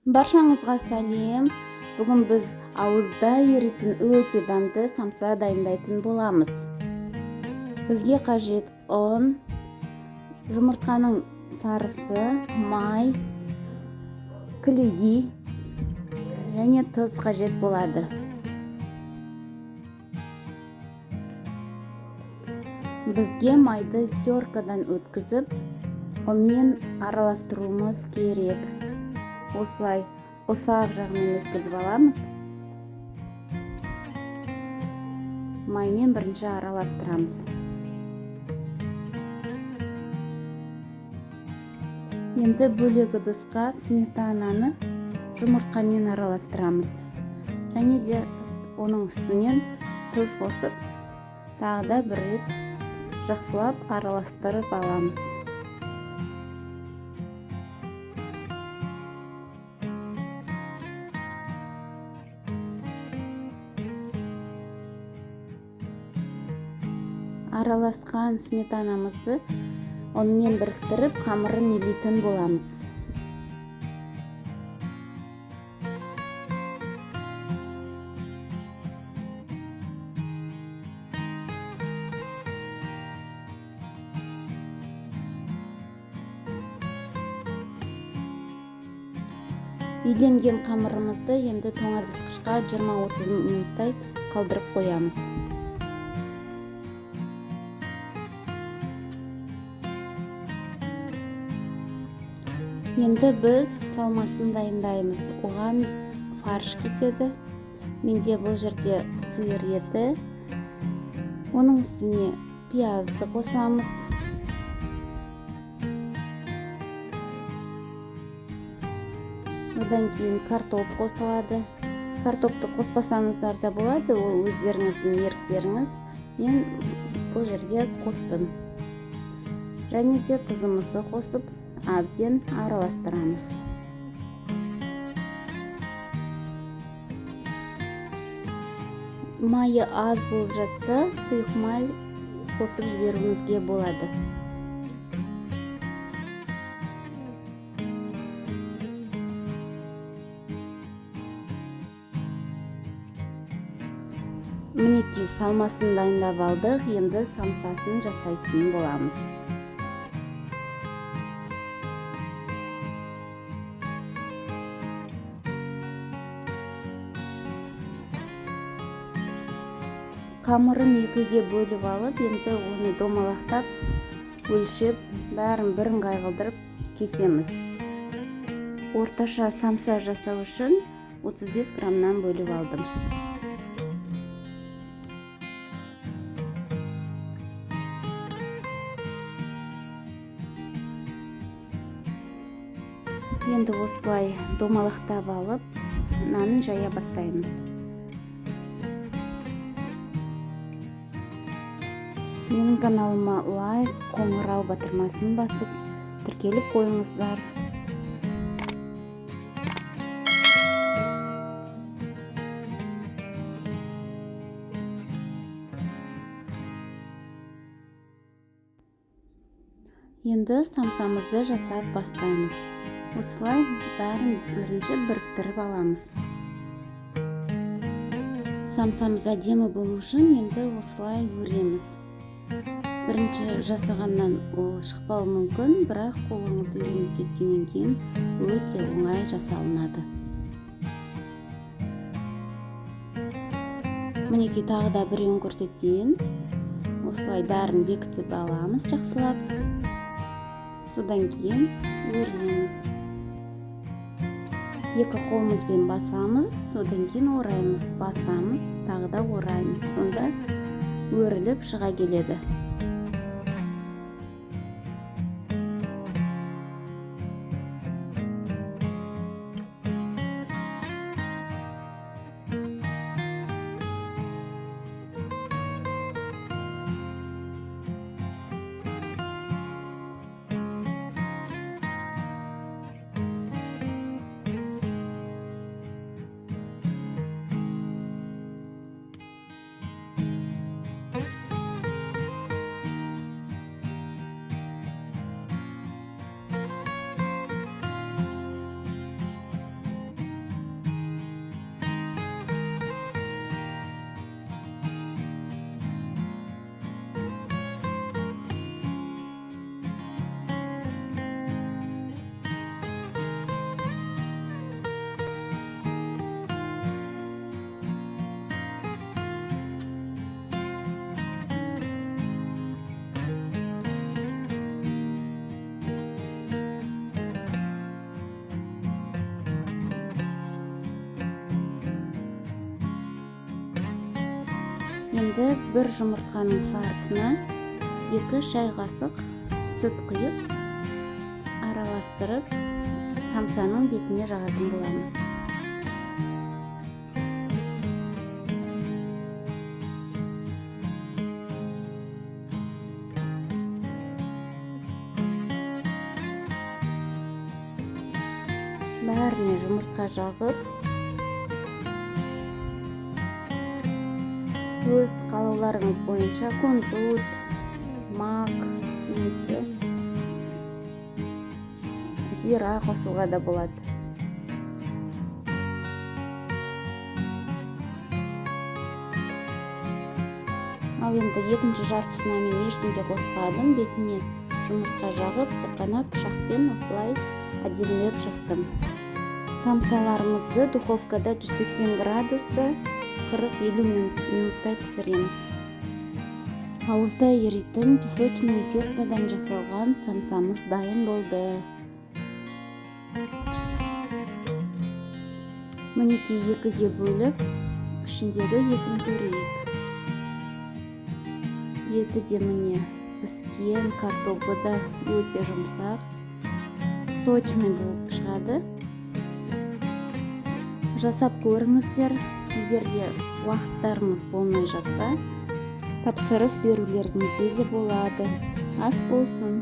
Баршаңызға сәлем. Бүгін біз ауызда еритін өте дәмді самса дайындайтын боламыз. Бізге қажет ұн, жұмыртқаның сарысы, май, кілегей және тұз қажет болады. Бізге майды теркадан өткізіп, ұнмен араластыруымыз керек. Осылай ұсақ жағымен өткізіп аламыз. Маймен бірінші араластырамыз. Енді бөлек ыдысқа сметананы жұмыртқамен араластырамыз. Және де оның үстінен тұз қосып, тағы да бір рет жақсылап араластырып аламыз. Араласқан сметанамызды онымен біріктіріп, қамырын илейтін боламыз. Иленген қамырымызды енді тоңазытқышқа 20-30 минуттай қалдырып қоямыз. Енді біз салмасын дайындаймыз. Оған фарш кетеді. Менде бұл жерде сиыр еті. Оның үстіне пиязды қосамыз. Одан кейін картоп қосылады. Картопты қоспасаңыздар да болады, ол өздеріңіздің еріктеріңіз. Мен бұл жерге қостым. Және де тұзымызды қосып, әбден араластырамыз. Майы аз болып жатса, сұйық май қосып жіберуіңізге болады. Мінекей, салмасын дайындап алдық, енді самсасын жасайтын боламыз. Қамырын екіге бөліп алып, енді оны домалақтап, өлшеп, бәрін бірыңғай қылдырып кесеміз. Орташа самса жасау үшін 35 граммнан бөліп алдым. Енді осылай домалақтап алып, нанын жая бастаймыз. Менің каналыма лайк, қоңырау батырмасын басып, тіркеліп қойыңыздар. Енді самсамызды жасап бастаймыз. Осылай бәрін бірінші біріктіріп аламыз. Самсамыз әдемі болу үшін енді осылай өреміз. Бірінші жасағаннан ол шықпауы мүмкін, бірақ қолыңыз үйреніп кеткеннен кейін өте оңай жасалынады. Мінекей, тағы да біреуін көрсетейін. Осылай бәрін бекітіп аламыз жақсылап. Содан кейін өреміз. Екі қолымызбен басамыз, содан кейін ораймыз, басамыз, тағы да ораймыз. Сонда өріліп шыға келеді. Енді бір жұмыртқаның сарысына 2 шай қасық сүт құйып, араластырып, самсаның бетіне жағатын боламыз. Бәріне жұмыртқа жағып, өз қалауларыңыз бойынша кунжут, мак немесе зира қосуға да болады. Ал енді екінші жартысына мен ештеңе қоспадым. Бетіне жұмыртқа жағып, тек қана пышақпен осылай әдемілеп шықтым. Самсаларымызды духовкада 180 градуста 40-50 минуттай пісіреміз. Ауызда еритін песочный тестодан жасалған самсамыз дайын болды. Мінекей екіге бөліп, ішіндегі етін көрейік. Еті де міне піскен, картобы да өте жұмсақ, сочный болып шығады. Жасап көріңіздер. Егер де уақыттарыңыз болмай жатса, тапсырыс берулеріңізге де болады. Ас болсын.